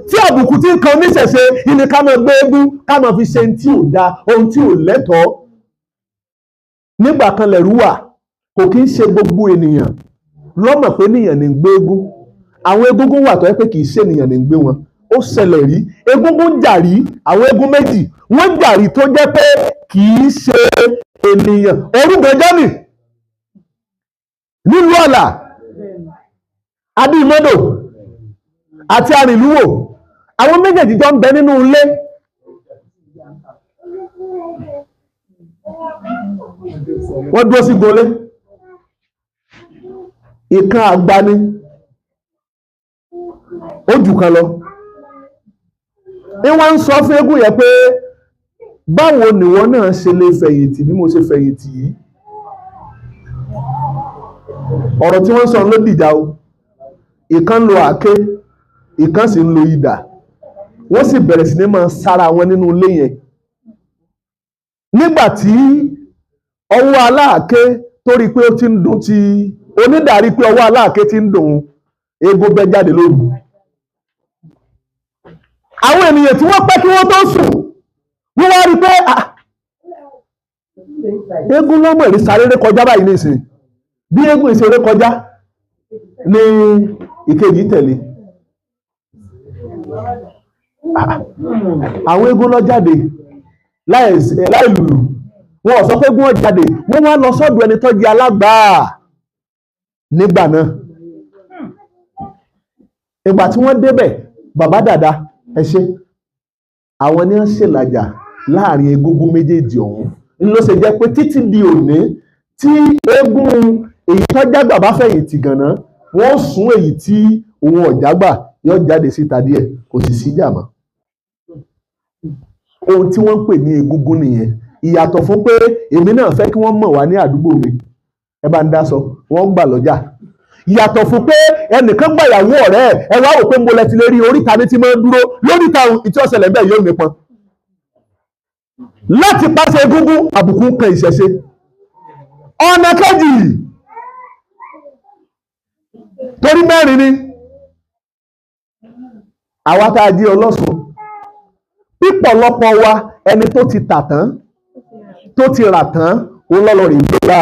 tí àbùkù tí ń kan oníṣẹ̀ṣe, ìní ká máa gbé eégún, ká máa fi ṣe ohun tí ò da, ohun tí ò lẹ́tọ̀ọ́. Nígbà kan lẹ̀rú wà, kò kí ń ṣe gbogbo ènìyàn lọ́mọ̀ pé ènìyàn ní ń gbé eégún. Àwọn egúngún wà tó jẹ́ pé kì í ṣe ènìyàn ní ń gbé wọn. Ó ṣẹlẹ̀ rí, egúngún jà rí, àwọn eégún méjì wọ́n jà rí tó jẹ́ pé kì í ṣe ènìyàn. Orúgànjọ́ nì nílùú Ọ̀là, Adìmọ́dò àti Arìnlúwò, àwọn méjèèjì jọ ń bẹ nínú ilé. Wọ́n dúró sí gbolé. Ìkan àgbani ó jù kan lọ. Ní wọ́n ń sọ fún eégún yẹn pé báwo nìwọ náà ṣe lè fẹ̀yìntì bí mo ṣe fẹ̀yìntì yìí. Ọ̀rọ̀ tí wọ́n sọ ló dìjà o. Ìkan ń lo àáké, ìkan sì ń lo idà. Wọ́n sì bẹ̀rẹ̀ sí ní máa sára wọn nínú ilé yẹn. Nígbà tí ọwọ́ aláàké tó rí pé ó ti ń dùn, tí onídàá rí pé ọwọ́ aláàké ti ń dùn, eégún bẹ́ jáde lóru. Àwọn ènìyàn tí wọ́n pẹ́ kí wọ́n tó sùn, wọ́n wá rí pé eégún lọ́mọ rí sáré ré kọjá báyìí nísìnyí. Bí eégún ìṣeré kọjá ní ìkejì tẹ̀lé. Àwọn eégún lọ jáde láì lùlù. Wọn ò sọ pé eégún ó jáde, wọ́n wá lọ sọ́dọ̀ ẹni tó jẹ́ alágbàá nígbà náà. Ìgbà tí wọ́n débẹ̀, bàbá dàda ẹ ṣé, àwọn ni wọ́n ṣèlàjà láàrin egúngún méjèèjì ọ̀hún. Ló ṣe jẹ́ pé títí di òní tí eégún èyí tó jágbà bá fẹ̀yìntì gànà, wọ́n sún èyí tí òun ọ̀jágbà yóò jáde síta díẹ̀, kò sì síjà mọ́. Ohun tí wọ́n ń pè ní egúngún nìyẹn. Ìyàtọ̀ fún pé èmi náà fẹ́ kí wọ́n mọ̀ wá ní àdúgbò mi, ẹ bá ń dá sọ, wọ́n gbà lọ́jà. Ìyàtọ̀ fún pé ẹnìkan gbàyàwó ọ̀rẹ́ ẹ̀, ẹ wá wò pé mo lẹ ti lè rí oríta ní tí máa ń dúró lóríta ìtí ọ̀sẹ̀lẹ̀ bẹ́ẹ̀ yóò nípọn. Láti pàṣẹ egúngún, àbùkù ń kan ìṣẹ̀ṣe. Ọ̀nà kejì, torí mẹ́rin ni àwa tá a jí ọlọ́sùn. Pípọ̀lọpọ̀ wa ẹni tó ti tà tán, tó ti rà tán, òun lọ́lọ́ rè gbéra.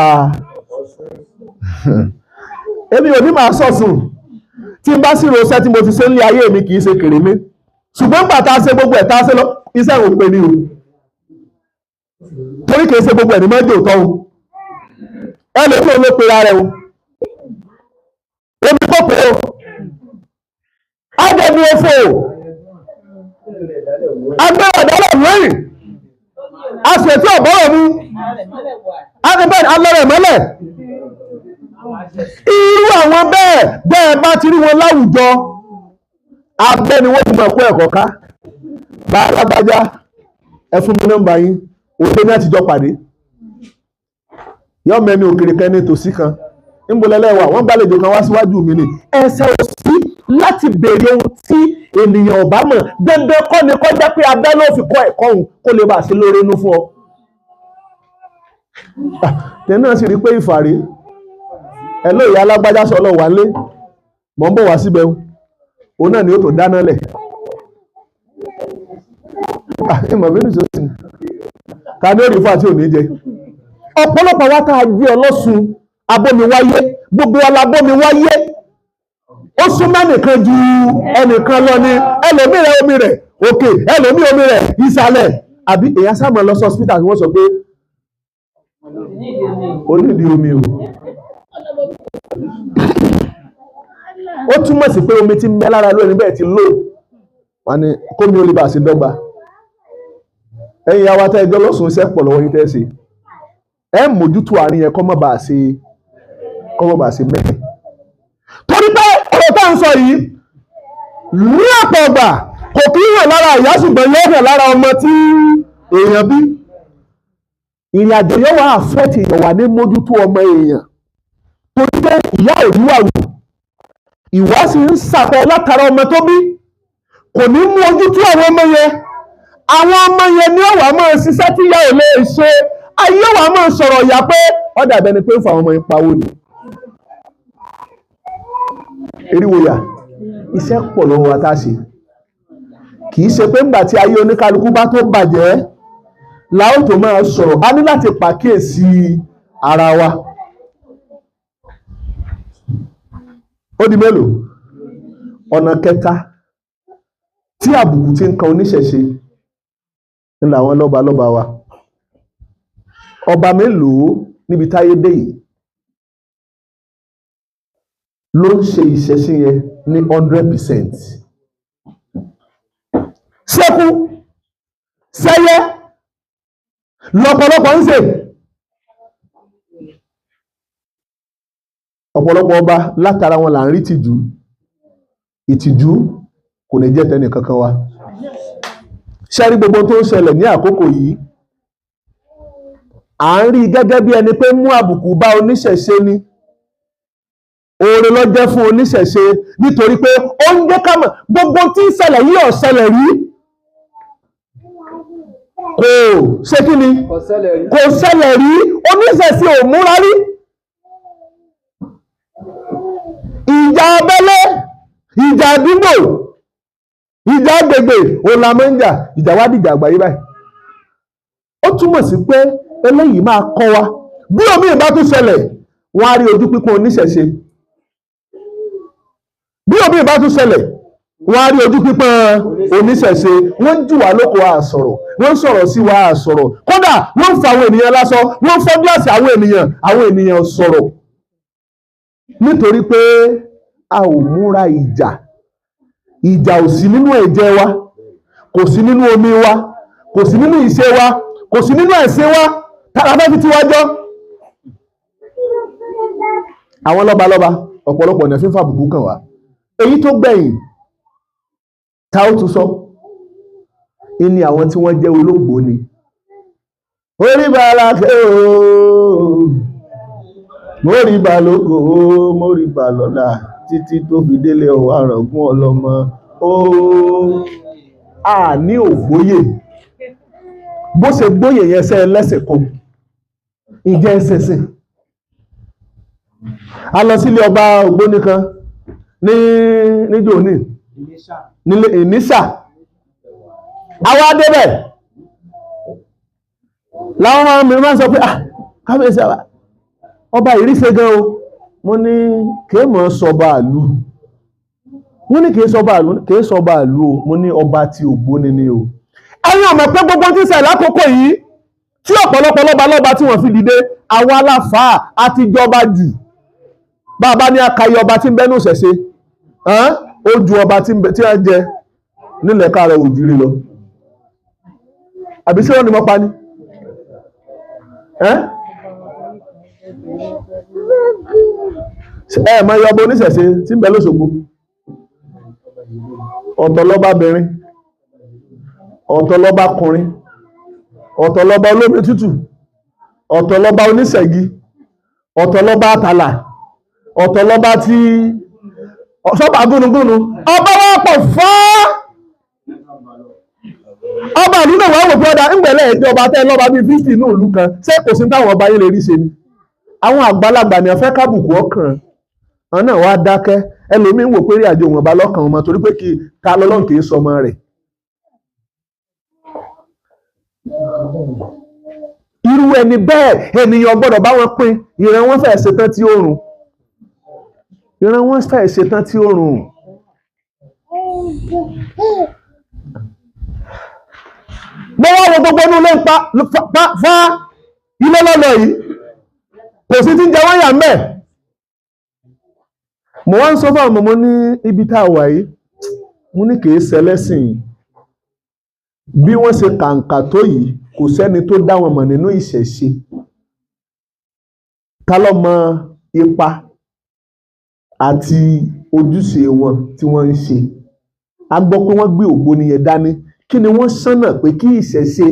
Èmi ò ní máa sọ̀sùn. Tí n bá sì rosẹ́ tí mo ti ṣe nílé ayé mi kì í ṣe kèrè mi. Ṣùgbọ́n gbà tá a ṣe gbogbo ẹ̀ tá a ṣe lọ, iṣẹ́ ò pè ní o. Torí kì í ṣe gbogbo ẹ̀ ní mọ́jọ́ òótọ́ o. Ẹ lè fún òun ló pera rẹ o. Èmi kò pé o. Ájẹ̀mí ofo. Agbára ìdálẹ̀ lóyìn. Aṣọ tí ọ̀bọ̀rọ̀ mu. Alọ́rẹ̀ mọ́lẹ̀. Irú àwọn bẹ́ẹ̀ bẹ́ẹ̀ bá ti rí wọn láwùjọ, abẹ́ ni wọ́n ti mọ̀ kó ẹ̀kọ́ ká. Bá alágbájá, ẹ fún mi nọ́mbà yín, òde ní àtijọ́ pàdé. Yọ́ mẹ́ni òkèrè kan ní tòsí kan. Ńbọ̀lẹ́lẹ́wà, wọ́n gbàlejò kan wá síwájú mi ni. Ẹsẹ̀ ò sí láti béèrè ohun tí ènìyàn ò bá mọ̀. Dandan kọ́ ni kó jẹ́ pé abẹ́ ló fi kọ́ ẹ̀kọ́ òun kó lè bá a ṣe lóore inú fún ọ. Tẹ̀ náà sì rí pé ìfàrí. Ẹ lóye alágbájá sọ lọ wà lé. Mọ̀ ń bọ̀ wá síbẹ̀ o. Òun náà ni ó tó dáná lẹ̀. Ìmọ̀ mi nìṣó sí. Ta ni ó rí fún àti òní jẹ? Ọ̀pọ̀lọpọ̀ wa tá a jẹ́ ọlọ́sùn abómiwáyé, gbogbo wa la bómi wáyé. Ó súnmọ́ ẹnìkan ju ẹnìkan lọ ni. Ẹlòmíì rẹ̀ omi rẹ̀ òkè, ẹlòmíì omi rẹ̀ ìsàlẹ̀. Àbí èèyàn sáà máa lọ sí hospital tí wọ́n sọ pé ó nídìí omi o. Ó túmọ̀ sí pé omi tí ń bẹ lára lónìí bẹ́ẹ̀ ti lò wọ́n ní kómi ó lè bá a ṣe dọ́gba. Ẹ̀yin ìyá wa tẹ́ ẹjọ́ lọ́sùn iṣẹ́ pọ̀ lọ́wọ́ yín tẹ́ ṣe, ẹ mójútó àárín yẹn kọ́ mọ́ bá a ṣe kọ́ mọ́ bá a ṣe mẹ́rin. Torí pé ọ̀rọ̀ tá à ń sọ yìí ní ọ̀pọ̀ ọgbà kò kí ń hàn lára ìyá, ṣùgbọ́n yóò hàn lára ọmọ tí èèyàn bí. Ìrìn àjò yóò wá àfẹ́tì èèyàn wà ní mójútó ọmọ èèyàn, torí pé ìyá ò ní wà wù, ìwà sì ń sàpọ̀ látara ọmọ tó bí, kò ní mú ojútùú àwọn ọmọ yẹn. Àwọn ọmọ yẹn ní ọ̀wà máa ṣiṣẹ́ tí ìyá ò lè ṣe, ayé ọ̀wà máa sọ̀rọ̀ ìyá pé ọ̀dà ìbẹni pé ń fa àwọn ọmọ yẹn pawó ni. Eriwo ya, iṣẹ́ pọ̀ lọ́wọ́ wa tá a ṣe. Kì í ṣe pé ńgbà tí ayé oníkálukú bá tó bàjẹ́ la ó tó máa sọ̀rọ̀. A ní láti pàkíyèsí ara wa. Ó di mélòó? Ọ̀nà kẹta tí àbùkù ti ń kan oníṣẹ̀ṣe ń làwọn lọ́balọ́ba wa. Ọba mélòó níbi táyé dé yìí ló ń ṣe ìṣẹ̀ṣe yẹn ní 100%? Ṣẹ́kù ṣẹ́yẹ lọ́pọ̀lọpọ̀ ń ṣe. Ọ̀pọ̀lọpọ̀ ọba látara wọn là ń rí tìjú. Ìtìjú kò ní jẹ́ tẹnì kankan wa. Ṣé rí gbogbo tó ń ṣẹlẹ̀ ní àkókò yìí, à ń rí gẹ́gẹ́ bí ẹni pé mú àbùkù bá oníṣẹ̀ṣe ni. Oore ló jẹ́ fún oníṣẹ̀ṣe, nítorí pé ó ń jẹ́ ká mọ̀ gbogbo tí ń ṣẹlẹ̀ yìí ò ṣẹlẹ̀ rí. Kò ṣe kí ni? Kò ṣẹlẹ̀ rí. Kò ṣẹlẹ̀ rí. Oníṣẹ̀ṣe ò múra rí. Ìjà abẹ́lé, ìjà àdúgbò, ìjà agbègbè òun la máa ń jà. Ìjà wá dìjà àgbáyé báyìí. Ó túmọ̀ sí pé eléyìí máa kọ́ wa bí omi ìbá tún ṣẹlẹ̀, wọ́n á rí ojú pípọ́n oníṣẹ̀ṣe. Bí omi ìbá tún ṣẹlẹ̀, wọ́n á rí ojú pípọ́n oníṣẹ̀ṣe. Wọ́n ń jù wá lóko àsọ̀rọ̀, wọ́n ń sọ̀rọ̀ sí wa àsọ̀rọ̀, kódà wọ́n ń fa àwọn ènìyàn lásọ, wọ́n ń fọ́ gíláàsì àwọn ènìyàn, àwọn ènìyàn sọ̀rọ̀, nítorí pé a ò múra ìjà. Ìjà ò sí nínú ẹ̀jẹ̀ wa, kò sí nínú omi wa, kò sí nínú ìṣe wa, kò sí nínú ẹ̀sìn wa. Tààrà fẹ́ fi tiwa jọ. Àwọn lọ́balọ́ba ọ̀pọ̀lọpọ̀ ọ̀nà fífà bùkún kàn wá. Èyí tó gbẹ̀yìn ta ó tún sọ ní àwọn tí wọ́n jẹ́ olóògbò ni. Orí balake ooo, mórí balógo ooo, mórí balọ́lá títí tó fi délé ọwọ́ àrọ̀gún ọlọ́mọ ooo. A ní ògbóyè, bó ṣe gbóyè yẹn sẹ́ ẹlẹ́sìn kan ìjẹ́ ẹsẹ̀sìn. A lọ sílé ọba ògbóni kan ní níjò ní nílé Ìnísà. Àwa débẹ̀ láwọn ọmọ mi máa ń sọ pé ah, kábíyèsí àwa ọba ìrísẹ gan o. Mo ní kìí mọ̀ sọba àlú. Wọ́n ní kìí sọba àlú, kìí sọba àlú o. Mo ní ọba ti ògbóni ni o. Ẹ̀yin ọmọ pé gbogbo tí ń ṣẹlẹ̀ lákòókò yìí tí ọ̀pọ̀lọpọ̀ lọ́ba lọ́ba tí wọ́n fi dìde, àwa aláfàá àti jọba jù. Bàbá ní akayé ọba tí ń bẹ́nu ṣẹ̀ṣe, ó ju ọba tí wọ́n jẹ nílẹ̀ káàrọ̀ òjìrì lọ. Àbí ṣé wọ́n ní mọ́ pa ni? Ẹ mọ iye ọba oníṣẹ̀ṣe tí ń bẹ lóṣogbo. Ọ̀tọ̀ lọ́babìnrin, ọ̀tọ̀ lọ́bakùnrin, ọ̀tọ̀ lọ́ba olómi tútù, ọ̀tọ̀ lọ́ba oníṣẹ̀gi, ọ̀tọ̀ lọ́ba àtàlà, ọ̀tọ̀ lọ́ba tí sọ́ba gúnugúnu. Ọba wa pọ̀ fáá. Ọba ìlú náà wà wò pé ọ̀dà ńgbẹ̀lẹ̀ ìjọba tẹ́ lọ́ba bíi 50 ní ìlú kan, ṣé kò sí táwọn ọba yín lè rí ṣe ni? Àwọn àgbàlagbà ni wọ́n fẹ́ kábùkù ọkàn, àwọn náà wá dákẹ́. Ẹlòmíín wò pé rí àjò wọn bá lọ́kàn ọmọ, torí pé kí ta lọ́lọ́run kì í sọ ọmọ rẹ̀. Irú ẹni bẹ́ẹ̀ ènìyàn gbọ́dọ̀ bá wọn pín ìran wọn fẹ́ẹ́ ṣetán tí ó rùn. Ìran wọn fẹ́ ṣetán tí ó rùn. Mo wá wo gbogbo inú ilé ń pa fá ilé lọ́lọ́ yìí, kò sí tí ń jẹ wọ́n yà mẹ́. Mo wá ń sọ fún àwọn ọmọ ní ibi tá a wà yìí, mo ní kìí ṣẹlẹ́sìn. Bí wọ́n ṣe kàǹkà tó yìí, kò sẹ́ni tó dá wọn mọ̀ nínú ìṣẹ̀ṣe. Ta ló mọ ipa àti ojúṣe wọn tí wọ́n ń ṣe? A gbọ́ pé wọ́n gbé ògbóni yẹn dání. Kí ni wọ́n sánà pé kí ìṣẹ̀ṣe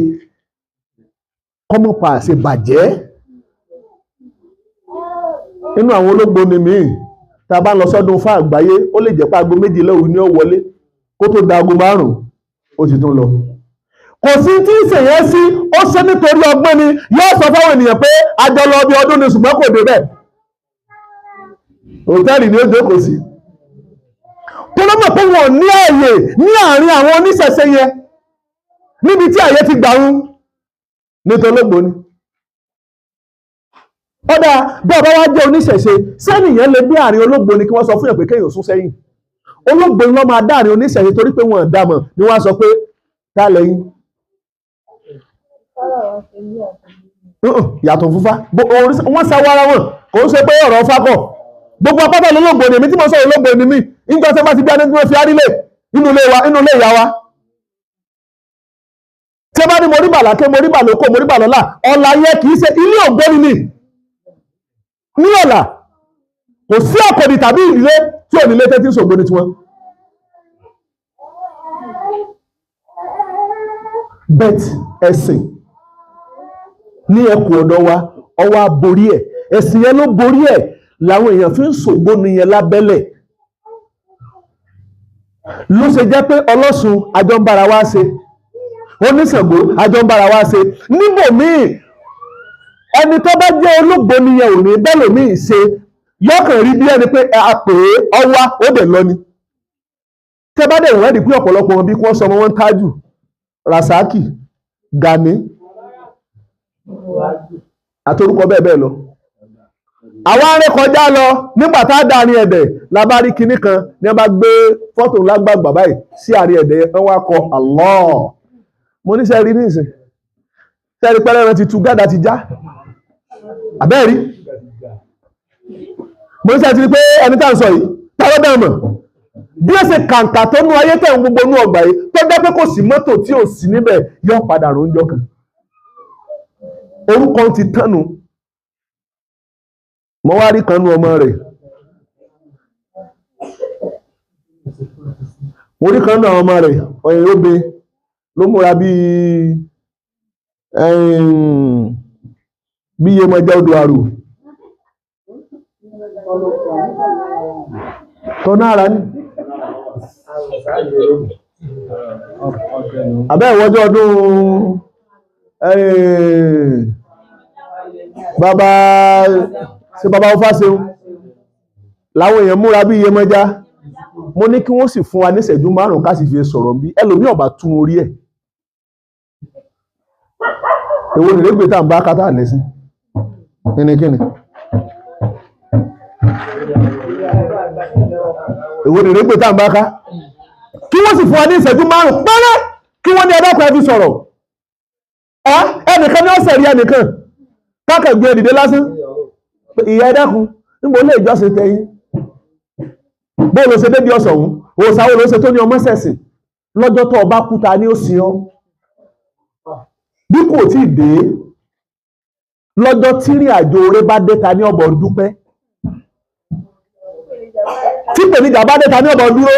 kọ́mọ́pà ṣe bàjẹ́? Inú àwọn ológbóni míì, tá a bá lọ sọ́dún fún àgbáyé, ó lè jẹ́ pé aago 12 òru ni ó wọlé, kó tó da aago 5 ó ti tún lọ. Kò sí tí ń ṣèyẹn sí, ó ṣe nítorí ọgbọ́n ni. Yóò sọ fáwọn ènìyàn pé a jọ lọ bí ọdún ni, ṣùgbọ́n kò débẹ̀. Hòtẹ́ẹ̀lì ni ó jókòó sí. Tó ló mọ̀ pé wọn ò ní ààyè ní àárín àwọn oníṣẹ̀ṣe yẹn, níbi tí ààyè ti gbà ń nítorí ológbò ni. Ọ̀dà bí ọba wá jẹ́ oníṣẹ̀ṣe, sẹ́nìyàn lè dé àárín ológbò ni kí wọ́n sọ fún yàn pé kéèyàn sún sẹ́yìn. Ológbò ni wọ́n máa dá àárín oníṣẹ̀ṣe torí pé wọ́n dá mọ̀ ni wọ́n á sọ pé tá lẹ́yìn. Yàtọ̀ fúnfá wọ́n sá wára wọn, kò ń ṣe pé ọ̀rọ̀ fá kọ̀. Gbogbo apáta lológbò ni èmi tí mo sọ ológbò ni mí. Nígbà tí wọ́n bá ti bí adé tí wọ́n fi arílẹ̀ nínú ilé wa, nínú ilé ìyá wa. Tí wọ́n bá ní mo rí bàlákẹ́, mo rí bàlókò, mo rí bàlọ́lá, ọ̀la yẹ kì í ṣe ilé ògbóni ni. Ní ọ̀la, kò sí ọ̀kọ̀dì tàbí ìdílé tí ò ní lé tẹ́tí ṣògbóni tiwọn. Bet ẹ̀sìn ní ẹkùn ọ̀dọ̀ wa, ọwọ́ aborí ẹ̀, ẹ̀sìn yẹn ló borí ẹ̀ làwọn èèyàn fi ń ṣògbóni yẹn lábẹ́lẹ̀. Ló ṣe jẹ́ pé Ọlọ́ṣun àjọ ń bára wa ṣe, Oníṣàngó àjọ ń bára wa ṣe. Níbòmíì ẹni tó bá jẹ́ ológbóni yẹn ò ní bẹ́ẹ̀ lòmíì ṣe, yọkàn rí bí ẹni pé a pè é ọwá ó dẹ̀ lọ ni. Tẹ́ bá dẹ̀ wọ́n rí pé ọ̀pọ̀lọpọ̀ wọn bí kí wọ́n sọ ọmọ wọn Tájù, Rasaki, Gani àtorúkọ bẹ́ẹ̀ bẹ́ẹ̀ lọ. Àwọn arìn kọjá lọ nígbà tá a dá àárín ẹ̀dẹ̀ la bá rí kinní kan ní wọ́n bá gbé fọ́tò lágbàgbà báyìí sí àárín ẹ̀dẹ̀, wọ́n wá kọ Allah. Mo ní sẹ́ẹ̀rí ní ìsìn, sẹ́ẹ̀rí pẹ́lẹ́ran ti tu gádà ti já, àbẹ́ẹ̀rí. Mo ní sẹ́ẹ̀rí ti rí pé ẹni tá à ń sọ yìí táwọn dá mọ̀ bí ó ṣe kàǹkà tó nú ayé tẹ̀ ń gbogbo nú ọgbà yìí tó jẹ́ pé kò sí mọ́tò tí ò sí níbẹ̀, yóò padà ròúnjọ kan. Orúkọ ti tánu. Mo wá rí kan nú ọmọ rẹ̀, mo rí kan nú àwọn ọmọ rẹ̀, ọ̀yẹ̀ obìn ló múra bí bí Yemọja odò àrò tọ́nà ara ní. Àbẹ́ ìwọ́jọ́ ọdún bàbá ṣe bàbá ọfá ṣeun láwọn èèyàn múra bí Yemọja. Mo ní kí wọ́n sì fún wa ní ìṣẹ́jú 5 ká sì fi sọ̀rọ̀ bí ẹlòmí ọ̀bà tún orí ẹ̀. Èwo nìrégbè tá ń bá kátà lẹ́sìn kínníkínní? Èwo nìrégbè tá ń bá ká? Kí wọ́n sì fún wa ní ìṣẹ́jú 5 péré kí wọ́n ní ẹ̀dọ́kọ̀ ẹ fi sọ̀rọ̀. Ẹnìkan ní ọ̀sẹ̀ rí ẹnìkan kákẹ̀gbé dìde lásán. Ìyá ẹ dákun, níbo ilé ìjọsìn tẹ̀yìn? Bó ló ṣe débi ọ̀sọ̀ ọ̀hún? Òòṣà wo ló ṣe tó ní ọmọ ṣẹ̀sìn? Lọ́jọ́ tó ọba kú ta ni ó sin ọ́? Bí kò tí ì dé, lọ́jọ́ tí ìrìn àjò oore bá dé ta ní ọ̀bọ̀ dúpẹ́. Tí ìpèníjà bá dé ta ní ọ̀bọ̀ dúró.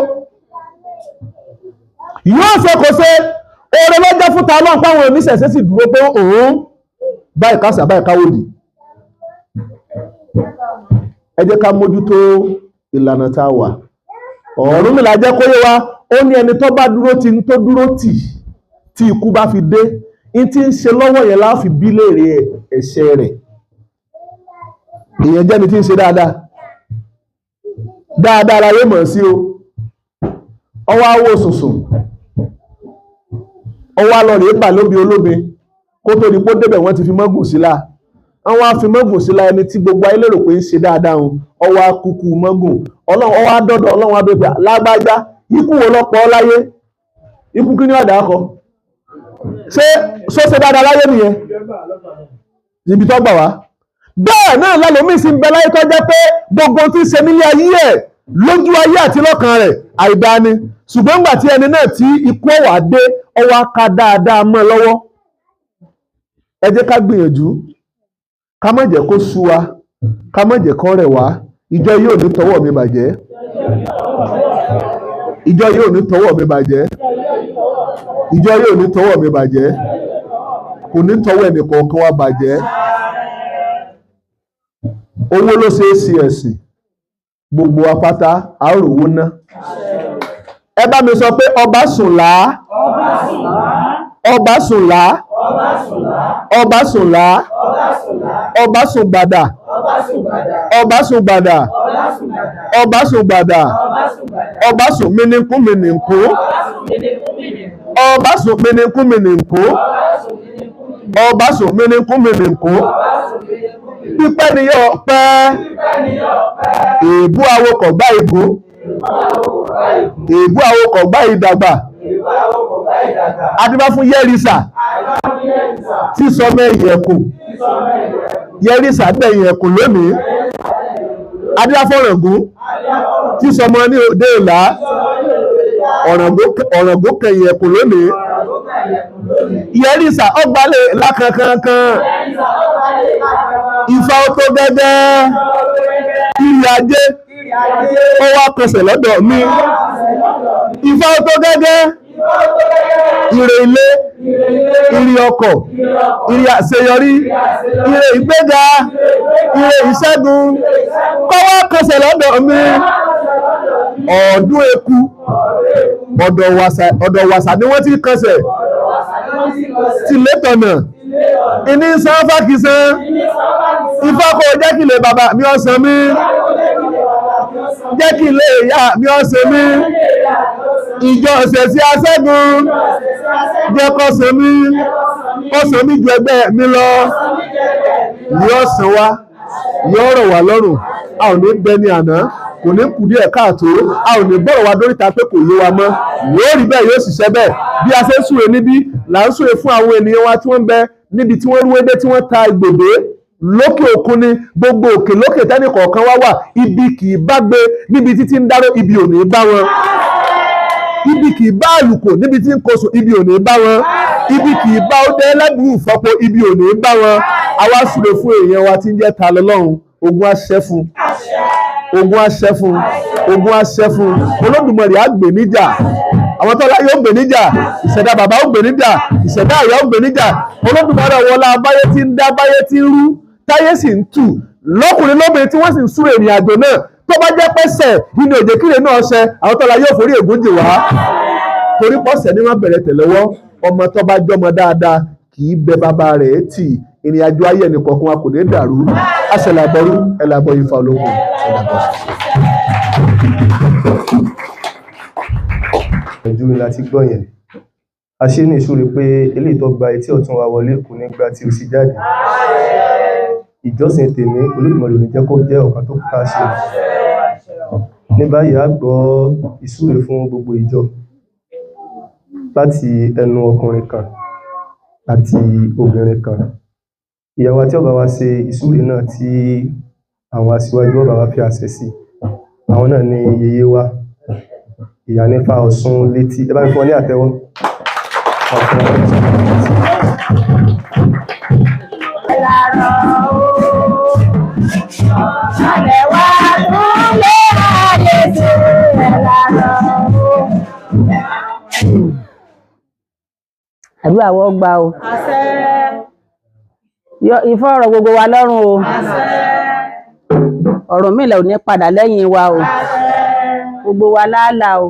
Yóò ṣe kò ṣe oore lọ́jọ́ fún ta lọ́n páwọn oníṣẹ̀ṣe sì dúró pé òun báyìí kásà báyìí káwòdì. Ẹ jẹ́ ká mójútó ìlànà tá a wà. Ọ̀rúnmìlà jẹ́ kó yé wa, ó ní ẹni tó bá dúró ti ń tó dúró tì tí ikú bá fi dé, in tí ń ṣe lọ́wọ́ yẹn la fi bí léèrè ẹ̀ṣẹ̀ rẹ̀. Ìyẹn jẹ́ni tí ń ṣe dáadáa. Dáadáa la yóò mọ̀ sí o. Ọwọ́ awó sùnsùn, ọwọ́ alọ rèé bà lóbi olóbi, kó tó di pó débẹ̀ wọ́n ti fi mọ́gùn sí la. Àwọn afi mọ́gùn sí la ẹni tí gbogbo ayé lérò pé ń ṣe dáadáa òun ọwọ́ akúkú mọ́gùn. Ọlọ́run ọwọ́ adọ́dọ̀ Ọlọ́run abẹ́pẹ́ lágbájá, ikú wo lọ́pọ̀ láyé? Ikú kí ni ọ̀dà kọ? Ṣé ṣó ṣe dáadáa láyé nìyẹn? Ibi tó gbà wá bẹ́ẹ̀ náà lẹ́lòmíì sì ń bẹ láyé tó jẹ́ pé gbogbo tí ń ṣe nílé ayé ẹ̀ lójú ayé àti lọ́kàn rẹ̀ àìdáa ni, ṣùgbọ́n nígbà tí ẹni náà tí ikú ọ̀wà dé, ọwọ́ aka dáadáa mọ́ lọ́wọ́. Ẹ jẹ́ ká gbìyànjú, ká má jẹ́ kó sú wa, ká má jẹ́ kó rẹ̀ wá. Ìjọ yóò ní tọwọ́ mi bàjẹ́, ìjọ yóò ní tọwọ́ mi bàjẹ́, ìjọ yóò ní tọwọ́ mi bàjẹ́, kò ní tọwọ́ ẹnì kọ̀ọ̀kan wa bàjẹ́. Owó ló ṣe é ṣe ẹ̀sìn, gbogbo apáta àròwó ná. Ẹ bá mi sọ pé ọba sùn lá, ọba sùn lá, ọba sùn lá, ọba sùn gbàdà, ọba sùn gbàdà, ọba sùn gbàdà, ọba sùn mìnìkú mìnìkú, ọba sùn mìnìkú mìnìkú, ọba sùn mìnìkú mìnìkú. Pípẹ́ ni yóò pẹ́, èébú awokọ̀ gbá ìgò, èébú awokọ̀ gbá ìdàgbà. Adébá fún yẹ́rìsà tí sọmọ ẹ̀yẹ̀kù, yẹ́rìsà gbẹ̀yìn ẹ̀kù lónìí. Adébá fọ̀ràngún tí sọmọ ní òde ìlà, ọ̀ràngún kẹyìn ẹ̀kù lónìí. Yẹ́rìsà ọgbàlẹ̀ lákankankan, Ifá ó tó gẹ́gẹ́, ìrì ajé ó wá kọsẹ̀ lọ́dọ̀ mi. Ifá ó tó gẹ́gẹ́, ire ilé, ire ọkọ̀, ire àṣeyọrí, ire ìgbéga, ire ìṣẹ́gun, kó wá kọsẹ̀ lọ́dọ̀ mi. Ọ̀ọ́dún eku, ọ̀dọ̀ wàsà ni wọ́n ti kọsẹ̀, ti létọ̀nà, ìní san fákisán. Ifá kò jẹ́ kí ilé bàbá mi ọ̀sán mi, jẹ́ kí ilé ìyá mi ọ̀sán mi, ìjọ ọ̀sẹ̀ sí aṣẹ́gun, jẹ́ kọ́sàn mi, kọ́sàn mi ju ẹgbẹ́ mi lọ. Yóò sàn wá, yóò rọ̀ wá lọ́rùn, a ò ní bẹ ní àná, kò ní kù díẹ̀ káàtó, a ò ní bọ̀rọ̀ wá dóríta pé kò yé wa mọ́. Yóò rí bẹ́ẹ̀, yóò ṣiṣẹ́ bẹ́ẹ̀. Bí a ṣe ń súre níbí là ń súre fún àwọn ènìyàn wa tí wọ́n ń bẹ níbi tí wọ́n rúwé dé, tí wọ́n ta ìgbòdé lókè òkun ni, gbogbo òkè lókè tẹ́nì kọ̀ọ̀kan wá wà, ibi kì í bá gbé níbi títí ń dáró, ibi ò ní bá wọn. Ibi kì í bá àlùkò níbi tí ń kóso, ibi ò ní bá wọn. Ibi kì í bá ó dé lẹ́bùrú ìfọ́po, ibi ò ní bá wọn. Àwa súre fún èèyàn wa tí ń jẹ́ ta lọ́lọ́run, ogun á ṣẹ́ fún, ogun á ṣẹ́ fún, ogun á ṣẹ́ fún. Olódùmarè á gbè níjà, àwọn tọ́lá yóò gbè níjà, ìṣẹ̀dá bàbá ó gbè níjà, ìṣẹ̀dá ìyá ó gbè níjà. Olódùmarè wọlá abáyé tí ń dá báyé tí ń rú, táyé sì ń tù lọ́kùnrin lóbìnrin tí wọ́n sì ń súre ìrìn àjò náà. Tó bá jẹ́ pẹ́sẹ̀ nínú òjèkìrè náà ṣẹ, àwọn tọ́lá yóò forí ègún jì wá, torí pọ́sẹ̀ ní wọ́n bẹ̀rẹ̀ tẹ̀lẹ́wọ́. Ọmọ tó bá jọmọ dáadáa kì í bẹ bàbá rẹ̀ tì. Ìrìn àjò ayé ẹnì kọ̀ọ̀kan wa kò ní dàrú. Àṣẹlàbọrú ẹlàbọ Ifá olókun ẹlàbọ. Ìjú ni láti gbọ́ yẹn. A ṣe ní ìṣúre pé eléyìí tó gba etí ọ̀tún wa wọlé kò ní gba tí òsì jáde. Ìjọsìn tèmi Olódùmarè ò ní jẹ́ kó jẹ́ ọ̀kan tó ká ṣe. Ní báyìí a gbọ́ ìsúre fún gbogbo ìjọ láti ẹnu ọkùnrin kan àti obìnrin kan. Ìyàwó àti ọba wa ṣe ìsúre náà tí àwọn aṣíwájú ọba wa fi àṣẹ sí. Àwọn náà ni yèyé wa, ìyá nípa Ọ̀ṣun létí. Ẹ bá mi fún ọ ní àtẹ́wọ́. Àdúrà wọ́n gbà o. Ifá ọ̀rọ̀ gbogbo wa lọ́rùn o. Ọ̀rúnmìlà ò ní padà lẹ́yìn wa o. Gbogbo wa láàlà o.